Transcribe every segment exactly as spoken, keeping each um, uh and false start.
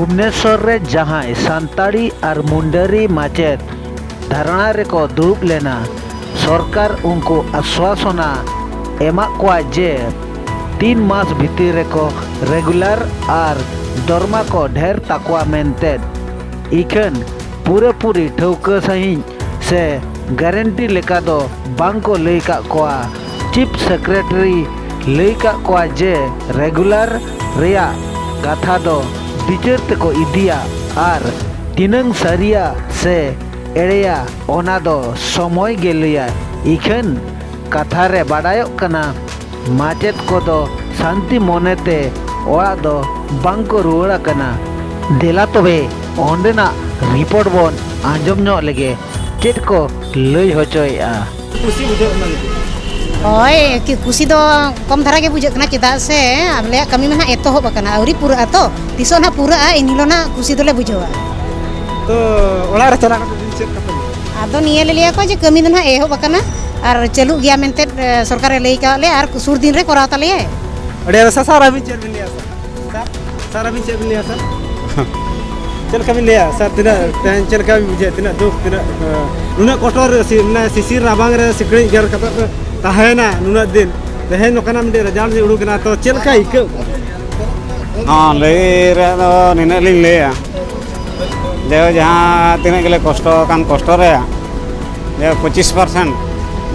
ᱵᱷᱩᱵᱽᱱᱮᱥᱚᱨ ᱨᱮ ᱡᱟᱦᱟᱸᱭ ᱥᱟᱱᱛᱟᱲᱤ ᱟᱨ ᱢᱩᱱᱰᱟᱹᱨᱤ ᱢᱟᱪᱮᱫ ᱫᱷᱟᱨᱱᱟ ᱨᱮᱠᱚ ᱫᱩᱲᱩᱵ ᱞᱮᱱᱟ, ᱥᱚᱨᱠᱟᱨ ᱩᱱᱠᱩ ᱟᱥᱣᱟᱥᱚᱱᱟ ᱮᱢᱟᱜ ᱠᱚᱣᱟ ᱡᱮ ᱛᱤᱱ ᱢᱟᱥ ᱵᱷᱤᱛᱤᱨ ᱨᱮᱠᱚ ᱨᱮᱜᱩᱞᱟᱨ ᱟᱨ ᱫᱚᱨᱢᱟ ᱠᱚ ᱰᱷᱮᱨ ᱛᱟᱠᱚᱣᱟ ᱢᱮᱱᱛᱮ᱾ ᱤᱠᱷᱟᱹᱱ ᱯᱩᱨᱟᱹᱯᱩᱨᱤ ᱴᱷᱟᱹᱣᱠᱟᱹ ᱥᱟᱺᱦᱤᱡ ᱥᱮ ᱜᱟᱨᱮᱱᱴᱤ ᱞᱮᱠᱟ ᱫᱚ ᱵᱟᱝ ᱠᱚ ᱞᱟᱹᱭ ᱠᱟᱜ ᱠᱚᱣᱟ᱾ ᱪᱤᱯ ᱥᱮᱠᱨᱮᱴᱟᱨᱤ ᱞᱟᱹᱭ ᱠᱟᱜ ᱠᱚᱣᱟ ᱡᱮ ᱨᱮᱜᱩᱞᱟᱨ ᱨᱮᱭᱟᱜ ᱠᱟᱛᱷᱟ ᱫᱚ ᱵᱤᱪᱟᱹᱨ ᱛᱮᱠᱚ ᱤᱫᱤᱭᱟ ᱟᱨ ᱛᱤᱱᱟᱹᱝ ᱥᱟᱹᱨᱤᱭᱟ ᱥᱮ ᱮᱲᱮᱭᱟ ᱚᱱᱟ ᱫᱚ ᱥᱚᱢᱚᱭ ᱜᱮ ᱞᱟᱹᱭᱟ᱾ ᱤᱠᱷᱟᱹᱱ ᱠᱟᱛᱷᱟ ᱨᱮ ᱵᱟᱰᱟᱭᱚᱜ ᱠᱟᱱᱟ, ᱢᱟᱪᱮᱫ ᱠᱚᱫᱚ ᱥᱟᱱᱛᱤ ᱢᱚᱱᱮᱛᱮ ᱚᱲᱟᱜ ᱫᱚ ᱵᱟᱝ ᱠᱚ ᱨᱩᱣᱟᱹᱲ ᱟᱠᱟᱱᱟ᱾ ᱫᱮᱞᱟ ᱛᱚᱵᱮ ᱚᱸᱰᱮᱱᱟᱜ ᱨᱤᱯᱳᱨᱴ ᱵᱚᱱ ᱟᱸᱡᱚᱢ ᱧᱚᱜ ᱞᱮᱜᱮ, ᱪᱮᱫ ᱠᱚ ᱞᱟᱹᱭ ᱦᱚᱪᱚᱭᱮᱫᱼᱟ᱾ ᱠᱩᱥᱤ ᱵᱩᱡᱷᱟᱹᱜ ᱠᱟᱱᱟ ᱞᱟᱹᱜᱤᱫ᱾ ᱦᱳᱭ, ᱠᱤ ᱠᱩᱥᱤ ᱫᱚ ᱠᱚᱢ ᱫᱷᱟᱨᱟ ᱜᱮ ᱵᱩᱡᱷᱟᱹᱜ ᱠᱟᱱᱟ, ᱪᱮᱫᱟᱜ ᱥᱮ ᱟᱞᱮᱭᱟᱜ ᱠᱟᱹᱢᱤ ᱢᱟ ᱱᱟᱦᱟᱜ ᱮᱛᱚᱦᱚᱵ ᱟᱠᱟᱱᱟ, ᱟᱹᱣᱨᱤ ᱯᱩᱨᱟᱹᱜᱼᱟ ᱛᱚ, ᱛᱤᱥᱚᱜ ᱱᱟᱦᱟᱜ ᱯᱩᱨᱟᱹᱜᱼᱟ, ᱤᱱ ᱦᱤᱞᱳᱜ ᱱᱟᱦᱟᱜ ᱠᱩᱥᱤ ᱫᱚᱞᱮ ᱵᱩᱡᱷᱟᱹᱣᱟ᱾ ᱛᱚ, ᱚᱲᱟᱜ ᱨᱮ ᱪᱟᱞᱟᱣ ᱠᱟᱛᱮ ᱫᱤᱱ ᱪᱮᱫ ᱠᱟᱯᱮ ᱞᱟᱹᱭᱟ? ᱟᱫᱚ ᱱᱤᱭᱟᱹ ᱞᱮ ᱞᱟᱹᱭᱟ ᱠᱚ ᱡᱮ ᱠᱟᱹᱢᱤ ᱫᱚ ᱱᱟᱦᱟᱜ ᱮᱦᱚᱵ ᱟᱠᱟᱱᱟ ᱟᱨ ᱪᱟᱹᱞᱩᱜ ᱜᱮᱭᱟ ᱢᱮᱱᱛᱮ, ᱮ, ᱥᱚᱨᱠᱟᱨᱮ ᱞᱟᱹᱭ ᱠᱟᱣᱟᱫ ᱞᱮᱭᱟ ᱟᱨ ᱥᱩᱨ ᱫᱤᱱ ᱨᱮ ᱠᱚᱨᱟᱣ ᱛᱟᱞᱮᱭᱟᱭ᱾ ᱟᱹᱰᱤ ᱟᱭᱢᱟ ᱥᱟᱨ, ᱟᱹᱵᱤᱱ ᱪᱮᱫ ᱵᱤᱱ ᱞᱟᱹᱭᱟ ᱥᱟᱨ? ᱥᱟᱨ, ᱥᱟᱨ, ᱟᱹᱵᱤᱱ ᱪᱮᱫ ᱵᱤᱱ ᱞᱟᱹᱭᱟ ᱥᱟᱨ? ᱪᱮᱫ ᱞᱮᱠᱟ ᱵᱤᱱ ᱞᱟᱹᱭᱟ ᱥᱟᱨ, ᱛᱤᱱᱟᱹᱜ ᱛᱮᱦᱮᱧ ᱪᱮᱫ ᱞᱮᱠᱟ ᱵᱤᱱ ᱵᱩᱡᱷᱟᱹᱣᱟ, ᱛᱤᱱᱟᱹᱜ ᱫᱩᱠ, ᱛᱤᱱᱟᱹᱜ, ᱮ, ᱱᱩᱱᱟᱹᱜ ᱠᱚᱴᱚᱨ ᱥᱤ-, ᱢᱟᱱᱮ ᱥᱤᱥᱤᱨ ᱨᱟᱵᱟᱝ ᱨᱮ ᱥᱤᱠᱲᱤᱡ ᱜᱮᱨ ᱠᱟᱛᱮ ᱯᱮ ᱛᱟᱦᱮᱸᱭᱮᱱᱟ ᱱᱩᱱᱟᱹᱜ ᱫᱤᱱ, ᱛᱮᱦᱮᱧ ᱱᱚᱝᱠᱟᱱᱟᱜ ᱢᱤᱫᱴᱮᱱ ᱨᱮᱡᱟᱞᱴ ᱡᱮ ᱩᱰᱩᱠ ᱮᱱᱟ, ᱛᱚ ᱪᱮᱫ ᱞᱮᱠᱟ ᱟᱹᱭᱠᱟᱹᱜ ᱠᱟᱱᱟ? ᱦᱚᱸ, ᱞᱟᱹᱭ ᱨᱮᱭᱟᱜ ᱫᱚ ᱱᱤᱱᱟᱹᱜ ᱞᱤᱧ ᱞᱟᱹᱭᱟ, ᱡᱮ ᱡᱟᱦᱟᱸ ᱛᱤᱱᱟᱹᱜ ᱜᱮᱞᱮ ᱠᱚᱥᱴᱚ ᱟᱠᱟᱱ ᱠᱚᱥᱴᱚ ᱨᱮᱭᱟᱜ ᱡᱮ ᱯᱚᱸᱪᱤᱥ ᱯᱟᱨᱥᱮᱱᱴ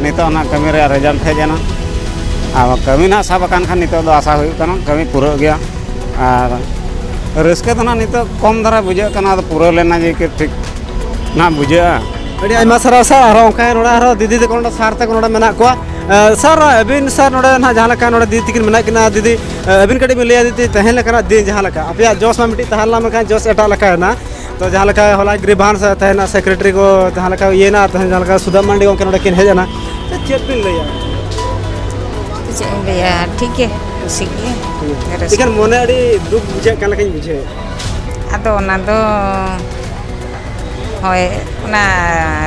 ᱱᱤᱛᱚᱜ ᱚᱱᱟ ᱠᱟᱹᱢᱤ ᱨᱮᱭᱟᱜ ᱨᱮᱡᱟᱞᱴ ᱦᱮᱡ ᱮᱱᱟ᱾ ᱟᱨ ᱠᱟᱹᱢᱤ ᱱᱟᱜ ᱥᱟᱵ ᱟᱠᱟᱱ ᱠᱷᱟᱱ ᱱᱤᱛᱚᱜ ᱫᱚ ᱟᱥᱟ ᱦᱩᱭᱩᱜ ᱠᱟᱱᱟ ᱠᱟᱹᱢᱤ ᱯᱩᱨᱟᱹᱜ ᱜᱮᱭᱟ᱾ ᱟᱨ ᱨᱟᱹᱥᱠᱟᱹ ᱫᱚ ᱱᱟᱜ ᱱᱤᱛᱚᱜ ᱠᱚᱢ ᱫᱷᱟᱨᱟ ᱵᱩᱡᱷᱟᱹᱜ ᱠᱟᱱᱟ, ᱟᱫᱚ ᱯᱩᱨᱟᱹᱣ ᱞᱮᱱᱟ ᱡᱮ ᱠᱤ ᱴᱷᱤᱠ ᱱᱟᱜ ᱵᱩᱡᱷᱟᱹᱜᱼᱟ᱾ ᱟᱹᱰᱤ ᱟᱭᱢᱟ ᱥᱟᱨᱦᱟᱣ ᱥᱟᱨ, ᱟᱨᱦᱚᱸ ᱚᱱᱠᱟ ᱱᱚᱰᱮ ᱟᱨᱦᱚᱸ ᱫᱤᱫᱤ ᱛᱟᱠᱚ ᱱᱚᱰᱮ ᱥᱟᱨ ᱛᱟᱠᱚ ᱱᱚᱰᱮ ᱢᱮᱱᱟᱜ ᱠᱚᱣᱟ᱾ ᱮ, ᱥᱟᱨ, ᱟᱹᱵᱤᱱ ᱥᱟᱨ ᱱᱚᱰᱮ ᱱᱟᱦᱟᱜ ᱡᱟᱦᱟᱸ ᱞᱮᱠᱟ ᱱᱚᱰᱮ ᱫᱤᱫᱤ ᱛᱟᱹᱠᱤᱱ ᱢᱮᱱᱟᱜ ᱠᱤᱱᱟ, ᱫᱤᱫᱤ, ᱮ, ᱟᱹᱵᱤᱱ ᱠᱟᱹᱴᱤᱡ ᱵᱤᱱ ᱞᱟᱹᱭᱟ ᱫᱤᱫᱤ, ᱛᱟᱦᱮᱸ ᱞᱮᱠᱟᱱᱟᱜ ᱫᱤᱱ ᱡᱟᱦᱟᱸ ᱞᱮᱠᱟ ᱟᱯᱮᱭᱟᱜ ᱡᱚᱥ ᱢᱟ ᱢᱤᱫᱴᱤᱡ ᱛᱟᱦᱮᱸ ᱞᱮᱱᱟ, ᱢᱮᱱᱠᱷᱟᱱ ᱡᱚᱥ ᱮᱴᱟᱜ ᱞᱮᱠᱟᱭᱮᱱᱟ᱾ ᱛᱚ ᱡᱟᱦᱟᱸ ᱞᱮᱠᱟ ᱦᱚᱞᱟ ᱜᱨᱤᱵᱷᱟᱱᱥ ᱛᱟᱦᱮᱱᱟ, ᱥᱮᱠᱨᱮᱴᱟᱨᱤ ᱠᱚ ᱡᱟᱦᱟᱸ ᱞᱮᱠᱟ ᱤᱭᱟᱹᱭᱮᱱᱟ, ᱟᱨ ᱛᱮᱦᱮᱧ ᱡᱟᱦᱟᱸ ᱞᱮᱠᱟ ᱥᱩᱫᱟᱢ ᱢᱟᱱᱰᱤ ᱜᱚᱢᱠᱮ ᱱᱚᱰᱮ ᱠᱤᱱ ᱦᱮᱡ ᱮᱱᱟ, ᱪᱮᱫ ᱵᱤᱱ ᱞᱟᱹᱭᱟ? ᱪᱮᱫ ᱤᱧ ᱞᱟᱹᱭᱟ, ᱴᱷᱤᱠ ᱜᱮ, ᱠᱩᱥᱤ ᱜᱮ, ᱨᱟᱹᱥᱠᱟᱹ᱾ ᱮᱠᱷᱟᱱ ᱢᱚᱱᱮ ᱟᱹᱰᱤ ᱫᱩᱠ ᱵᱩᱡᱷᱟᱹᱜ ᱠᱟᱱ ᱞᱮᱠᱟᱧ ᱵᱩᱡᱷᱟᱹᱣᱮᱫ᱾ ᱟᱫᱚ ᱚᱱᱟ ᱫᱚ, ᱦᱳᱭ, ᱚᱱᱟ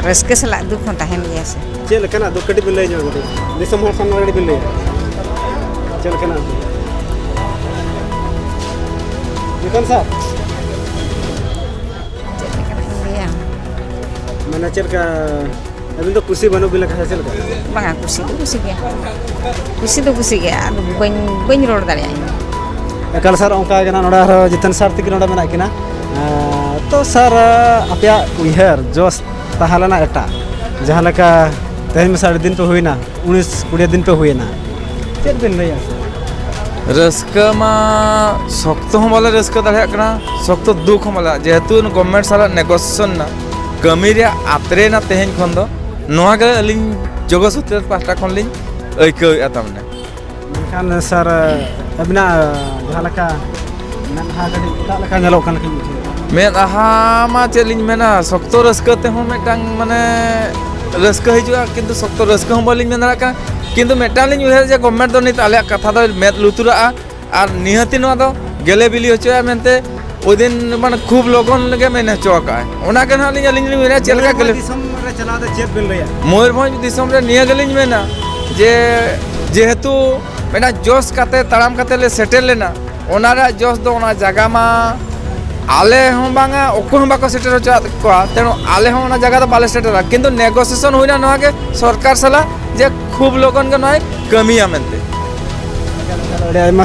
ᱨᱟᱹᱥᱠᱟᱹ ᱥᱟᱞᱟᱜ ᱫᱩᱠ ᱦᱚᱸ ᱛᱟᱦᱮᱱ ᱜᱮᱭᱟ ᱥᱮ᱾ ᱪᱮᱫ ᱞᱮᱠᱟᱱᱟᱜ ᱫᱩᱠ ᱠᱟᱹᱴᱤᱡ ᱵᱤᱱ ᱞᱟᱹᱭ ᱧᱚᱜ ᱠᱟᱹᱴᱤᱡ, ᱫᱤᱥᱚᱢ ᱦᱚᱲ ᱥᱟᱢᱟᱝ ᱨᱮ ᱠᱟᱹᱴᱤᱡ ᱵᱤᱱ ᱞᱟᱹᱭᱟ, ᱪᱮᱫ ᱞᱮᱠᱟᱱᱟᱜ ᱫᱩᱠ? ᱱᱤᱛᱚᱝ ᱥᱟᱨ, ᱪᱮᱫ ᱞᱮᱠᱟ ᱟᱹᱵᱤᱱ ᱫᱚ ᱠᱩᱥᱤ ᱵᱟᱹᱱᱩᱜ ᱵᱤᱱ ᱞᱮᱠᱟ ᱥᱮ ᱪᱮᱫ ᱞᱮᱠᱟ? ᱵᱟᱝᱟ, ᱠᱩᱥᱤ ᱫᱚ ᱠᱩᱥᱤ ᱜᱮ, ᱠᱩᱥᱤ ᱫᱚ ᱠᱩᱥᱤ ᱜᱮ, ᱟᱫᱚ ᱵᱟᱹᱧ ᱵᱟᱹᱧ ᱨᱚᱲ ᱫᱟᱲᱮᱭᱟᱜᱼᱟ ᱤᱧ ᱫᱚ᱾ ᱮᱠᱟᱞ ᱥᱟᱨ, ᱚᱱᱠᱟ ᱜᱮ ᱱᱟᱜ ᱱᱚᱰᱮ ᱟᱨᱦᱚᱸ ᱡᱤᱛᱮᱱ ᱥᱟᱨ ᱛᱤᱠᱤᱱ ᱱᱚᱰᱮ ᱢᱮᱱᱟᱜ ᱠᱤᱱᱟ᱾ ᱛᱚ ᱥᱟᱨ, ᱟᱯᱮᱭᱟᱜ ᱩᱭᱦᱟᱹᱨ ᱡᱚᱥ ᱛᱟᱦᱮᱸ ᱞᱮᱱᱟ ᱮᱴᱟᱜ, ᱡᱟᱦᱟᱸ ᱞᱮᱠᱟ ᱛᱮᱦᱮᱧ ᱢᱟ ᱥᱟᱨ ᱟᱹᱰᱤ ᱫᱤᱱ ᱯᱮ ᱦᱩᱭᱱᱟ, ᱩᱱᱤᱥ ᱠᱩᱲᱤ ᱫᱤᱱ ᱯᱮ ᱦᱩᱭᱱᱟ, ᱪᱮᱫ ᱵᱤᱱ ᱞᱟᱹᱭᱟ ᱥᱟᱨ? ᱨᱟᱹᱥᱠᱟᱹ ᱢᱟ ᱥᱚᱠᱛᱚ ᱦᱚᱸ ᱵᱟᱞᱮ ᱨᱟᱹᱥᱠᱟᱹ ᱫᱟᱲᱮᱭᱟᱜ ᱠᱟᱱᱟ, ᱥᱚᱠᱛᱚ ᱫᱩᱠ ᱦᱚᱸ ᱵᱟᱞᱮ, ᱡᱮᱦᱮᱛᱩ ᱜᱚᱵᱷᱢᱮᱱᱴ ᱥᱟᱞᱟᱜ ᱱᱮᱜᱳᱥᱤᱭᱮᱥᱚᱱ ᱨᱮᱱᱟᱜ ᱠᱟᱹᱢᱤ ᱨᱮᱭᱟᱜ ᱟᱛᱨᱮ ᱮᱱᱟ ᱛᱮᱦᱮᱧ ᱠᱷᱚᱱ ᱫᱚ᱾ ᱱᱚᱣᱟ ᱜᱮ ᱟᱹᱞᱤᱧ ᱡᱚᱜᱚ ᱥᱚᱛᱤᱱᱟᱛᱷ ᱯᱟᱦᱴᱟ ᱠᱷᱚᱱ ᱞᱤᱧ ᱟᱹᱭᱠᱟᱹᱣᱮᱫᱼᱟ ᱛᱟᱨᱢᱟᱱᱮ᱾ ᱢᱮᱱᱠᱷᱟᱱ ᱥᱟᱨ, ᱟᱹᱵᱤᱱᱟᱜ ᱡᱟᱦᱟᱸ ᱞᱮᱠᱟ ᱢᱮᱫᱦᱟ ᱠᱟᱹᱴᱤᱡ ᱮᱴᱟᱜ ᱞᱮᱠᱟ ᱧᱮᱞᱚᱜ ᱠᱟᱱ ᱞᱮᱠᱟᱧ ᱵᱩᱡᱷᱟᱹᱣᱮᱫᱼᱟ᱾ ᱢᱮᱫᱦᱟ ᱢᱟ ᱪᱮᱫ ᱞᱤᱧ ᱢᱮᱱᱟ, ᱥᱚᱠᱛᱚ ᱨᱟᱹᱥᱠᱟᱹ ᱛᱮᱦᱚᱸ ᱢᱤᱫᱴᱟᱝ ᱢᱟᱱᱮ ᱨᱟᱹᱥᱠᱟᱹ ᱦᱤᱡᱩᱜᱼᱟ, ᱠᱤᱱᱛᱩ ᱥᱚᱠᱛᱚ ᱨᱟᱹᱥᱠᱟᱹ ᱦᱚᱸ ᱵᱟᱹᱞᱤᱧ ᱢᱮᱱ ᱫᱟᱲᱮᱭᱟᱜ ᱠᱟᱱᱟ᱾ ᱠᱤᱱᱛᱩ ᱢᱤᱫᱴᱟᱝ ᱞᱤᱧ ᱩᱭᱦᱟᱹᱨᱟ ᱡᱮ ᱜᱚᱵᱷᱢᱮᱱᱴ ᱫᱚ ᱱᱤᱛ ᱟᱞᱮᱭᱟᱜ ᱠᱟᱛᱷᱟ ᱫᱚᱭ ᱢᱮᱫ ᱞᱩᱛᱩᱨᱟᱜᱼᱟ, ᱟᱨ ᱱᱤᱦᱟᱹᱛᱤ ᱱᱚᱣᱟ ᱫᱚ ᱜᱮᱞᱮ ᱵᱤᱞᱤ ᱦᱚᱪᱚᱭᱟ ᱢᱮᱱᱛᱮ ᱩᱱᱫᱤᱱ ᱢᱟᱱᱮ ᱠᱷᱩᱵ ᱞᱚᱜᱚᱱ ᱜᱮ ᱢᱮᱱ ᱦᱚᱪᱚ ᱟᱠᱟᱫᱼᱟᱭ᱾ ᱚᱱᱟ ᱜᱮ ᱱᱟᱦᱟᱜ ᱞᱤᱧ, ᱟᱹᱞᱤᱧ ᱞᱤᱧ ᱢᱮᱱᱟ ᱪᱮᱫ ᱞᱮᱠᱟ ᱢᱚᱭᱩᱨᱵᱷᱚᱸᱡᱽ ᱜᱮᱞᱮ ᱫᱤᱥᱚᱢ ᱨᱮ ᱪᱟᱞᱟᱣ ᱫᱚ ᱪᱮᱫ ᱵᱤᱱ ᱞᱟᱹᱭᱟ? ᱢᱚᱭᱩᱨᱵᱷᱚᱸᱡᱽ ᱫᱤᱥᱚᱢ ᱨᱮ ᱱᱤᱭᱟᱹ ᱜᱮᱞᱤᱧ ᱢᱮᱱᱟ ᱡᱮ ᱡᱮᱦᱮᱛᱩ ᱢᱤᱫᱴᱟᱝ ᱡᱚᱥ ᱠᱟᱛᱮ, ᱛᱟᱲᱟᱢ ᱠᱟᱛᱮ ᱞᱮ ᱥᱮᱴᱮᱨ ᱞᱮᱱᱟ, ᱚᱱᱟ ᱨᱮᱭᱟᱜ ᱡᱚᱥ ᱫᱚ ᱚᱱᱟ ᱡᱟᱭᱜᱟ ᱢᱟ ᱟᱞᱮ ᱦᱚᱸ ᱵᱟᱝᱟ, ᱚᱠᱚᱭ ᱦᱚᱸ ᱵᱟᱠᱚ ᱥᱮᱴᱮᱨ ᱦᱚᱪᱚᱣᱟᱫ ᱠᱚᱣᱟ, ᱛᱮᱬᱩ ᱟᱞᱮ ᱦᱚᱸ ᱚᱱᱟ ᱡᱟᱭᱜᱟ ᱫᱚ ᱵᱟᱞᱮ ᱥᱮᱴᱮᱨᱟ᱾ ᱠᱤᱱᱛᱩ ᱱᱮᱜᱳᱥᱤᱭᱮᱥᱚᱱ ᱦᱩᱭᱱᱟ ᱱᱚᱣᱟ ᱜᱮ ᱥᱚᱨᱠᱟᱨ ᱥᱟᱞᱟᱜ ᱡᱮ ᱠᱷᱩᱵ ᱞᱚᱜᱚᱱ ᱜᱮ ᱱᱚᱣᱟᱭ ᱠᱟᱹᱢᱤᱭᱟ ᱢᱮᱱᱛᱮ᱾ ᱟᱹᱰᱤ ᱟᱭᱢᱟ